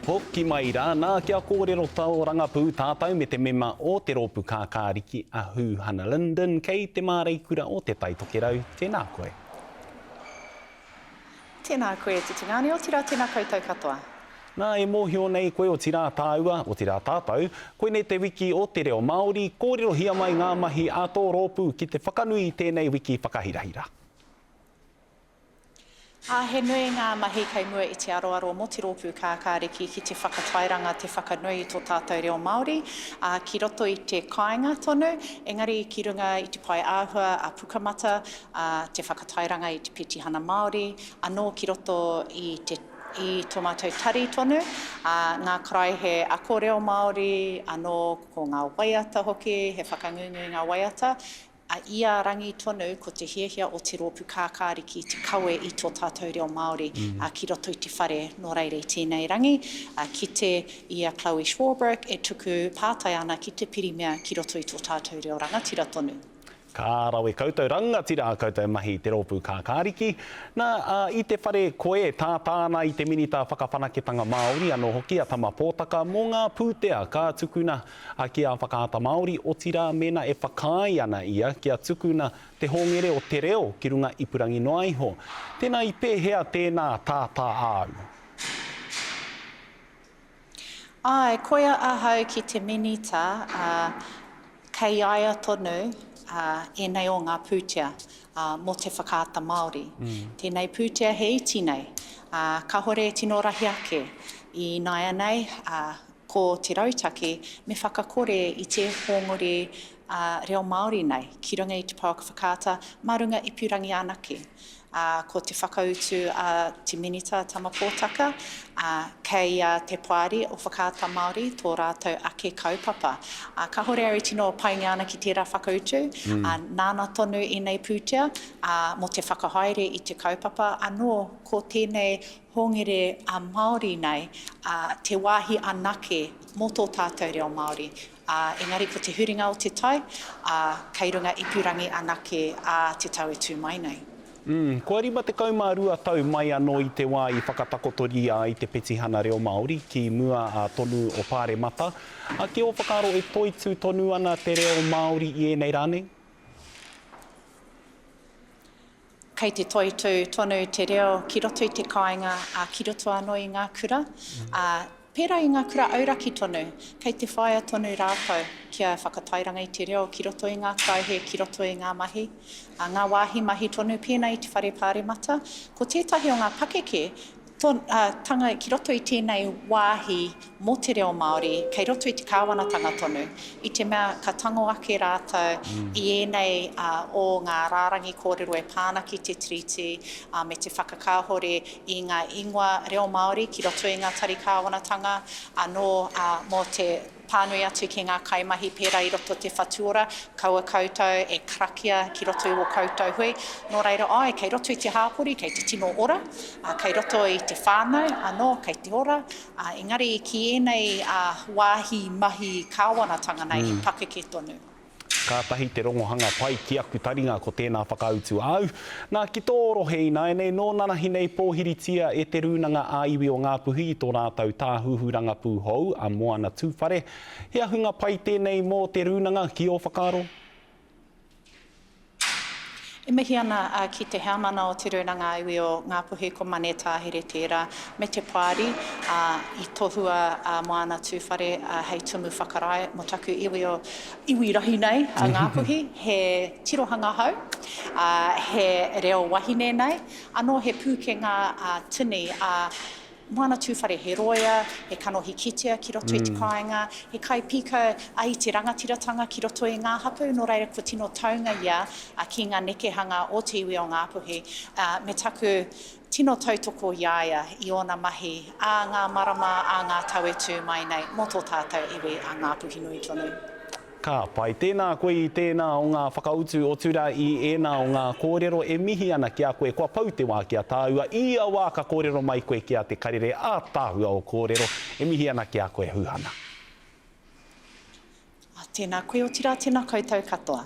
Hoki mai rā, nā, kia kōrero tōrangapū tātou me te mema o te Rōpū Kākāriki a Hūhana Lyndon kei te māreikura o Te Tai Tokerau. Tēnā koe. Tēnā koe e te tungāne, otirā tēnā koutou katoa. Nā, e mōhio nei koe otirā tāua, otirā tātou, koinei te wiki o te reo Māori, kōrerohia mai ngā mahi a tō rōpū ki te whakanui i tēnei wiki whakahirahira. Ā, he nui ngā mahi kei mua i te aroaro mō Te Rōpū Kākāriki ki te whakatairanga, te whakanui i tō tātou reo Māori, ā, ki roto i te kāinga tonu, engari ki runga i te pae āhua a Pukamata, ā, te whakatairanga i te petihana Māori, anō ki roto i te i tō mātou tari tonu, ā, ngā karaehe ako reo Māori, anō ko ngā waiata hoki, he whakangungu i ngā waiata, A ia rangi tonu ko te hiahia o Te Rōpū Kākāriki te kawe i tō tātou reo Māori ki roto i te whare nō reira i tēnei rangi, kite i a Chloe Swarbrick e tuku pātai ana ki te Pirimia ki roto i tō tātou reo rangatira tonu. Ka rawe koutou rangatira a koutou mahi Te Rōpū Kākāriki. Nā, ā, i te whare koe e tātā ana i te Minita Whakawhanaketanga Māori anō hoki a Tama Pōtaka mō ngā pūtea ka tukuna A ki a Whakaata Māori, otirā mēnā e whakaae ana ia kia tukuna te hongere o te reo ki runga ipurangi noa iho. Tēnā i pēhea tēnā tātā āu? Āe, koia ahau ki te Minita, ā, kei a ia tonu ēnei o ngā pūtea mō te Whakaata Māori. Tēnei pūtea he iti nei, ā, kāhore e tino rahi ake. Ināianei, ā, Ko te rautaki me whakakore i te hōngore reo Māori nei ki runga i te pouaka whakaata mā runga ipurangi anake. Ā, ko te whakautu a te Minita Tama Pōtaka, ā, kei a Te Poari o Whakaata Māori tō rātou ake kaupapa. Ā, kāhore au e tino paingia ana ki tērā whakautu, ā, nāna tonu ēnei pūtea, ā, mō te whakahaere i te kaupapa, anō ko tēnei Hongere a Māori nei, ā, te wāhi anake mō tō tātou reo Māori, ā, engari ko te huringa o te tai, ā, kei runga ipurangi anake ā te tau e tū mai nei. Mm, kua 52 tau mai anō i te wā i whakatakotoria ai te petihana reo Māori ki mua ā tonu o Pāremata. Ā, ki ō whakaaro e toitū tonu ana te reo Māori i ēnei rā nei? Kei te toitū tonu te reo ki roto i te kāinga, ā, ki roto anō i ngā kura, ā, pērā i ngā kura auraki tonu, kei te whāia tonu rātou kia whakatairanga i te reo ki roto i ngā karaehe, ki roto i ngā mahi, ā, ngā wāhi mahi tonu pēnā i te whare pāremata. Ko tētahi o ngā pakeke tanga ki roto i tēnei wāhi mō te reo Māori, kei roto i te kāwanatanga tonu, i te mea ka tango ake rātou i ēnei o ngā rārangi kōrero e pā ana ki te Tiriti me te whakakāhore i ngā ingoa reo Māori ki roto i ngā tari kāwanatanga anō mō te Pānui atu ki ngā kaimahi pērā i roto te Whatu Ora, kaua koutou e karakia ki roto i wō koutou hui. Nō reira, āe, kei roto i te hāpori, kei te tino ora, ā, kei roto i te whānau anō, kei te ora, ā, engari ki ēnei wāhi mahi kāwanatanga nei, he pakeke tonu. Kātahi te rongohanga pai ki aku taringa ko tēnā whakautu āu. Nā, ki tō rohe ināianei, nō nanahi nei pōhiritia e Te Rūnanga ā-Iwi o Ngāpuhi i tō rātou tāhuhu rangapū hou, a Moana Tūwhare. He ahunga pai tēnei mō te rūnanga, ki ō whakaaro? E mihi ana ki te heamana o Te Rūnanga Iwi o Ngāpuhi ko Mane Tāhere tērā, me te Poari, ā, i tohua a Moana Tūwhare hei tumu whakarae mō taku iwi o iwi rahi nei a Ngāpuhi, he tirohanga hou, ā, he reo wahine nei, anō he pūkenga tini, ā, Moana Tūwhare he rōia, he kanohi kitea ki roto i te kāinga, he kaipīkau i te rangatiratanga ki roto i ngā hapū, nō reira kua tino taunga ia ki ngā nekehanga o te iwi o Ngāpuhi, me taku tino tautoko i a ia i ōna mahi ā ngā marama, ā ngā tau e tū mai nei mō tō tātou iwi a Ngāpuhi nui tonu. Ka pai. Tēnā koe i tēnā o ngā whakautu otirā i ēnā o ngā kōrero e mihi ana ki a koe kua pau te wā ki a tāua i ia wā ka kōrero mai koe ki a Te Karere ātaahua o kōrero e mihi ana ki a koe Huhana. Tēnā koe otirā tēnā koutou katoa.